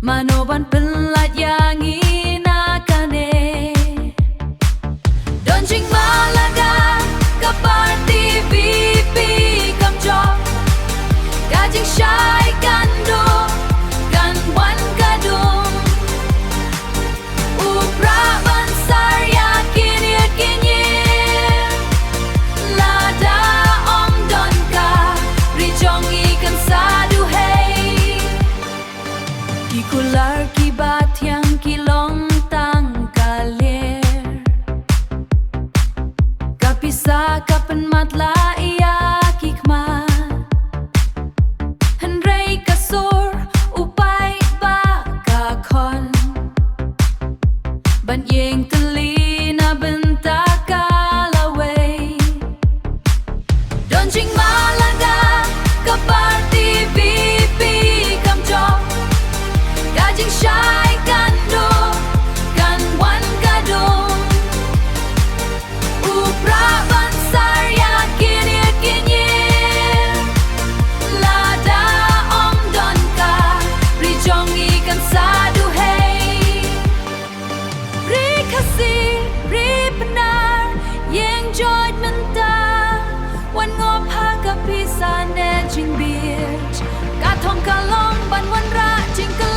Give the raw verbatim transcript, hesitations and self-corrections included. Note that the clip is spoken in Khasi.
Mano ban pynlait ïa ngi na kane? Don jingmalaga ka party VPP kam jop. Ka jingshai kan duh, kan wan ka dum. U prah ban sar ïa ki niar ki nyiar. Lada ym don ka, ri jong ngi kan sa duhei. Ki kular kiba thiang ki long tang ka ler. Ka pisa ka pynmatlah ïa ki khmat. Hynrei ka sur u paidbah ka khon ban ïeng tylli na bynta ka lawei. Don jingmalaga ka party VPP kam jop. Ka jingshai kan duh, kan wan ka dum. U prah ban sar ïa ki niar ki nyiar. Lada ym don ka, ri jong ngi kan sa duhei. Ri Khasi, ri Pnar, ïeng joit mynta. Wan ngop ha ka pisa ne jingbieit. Ka thong ka long ban wanrah jingkyrkhu.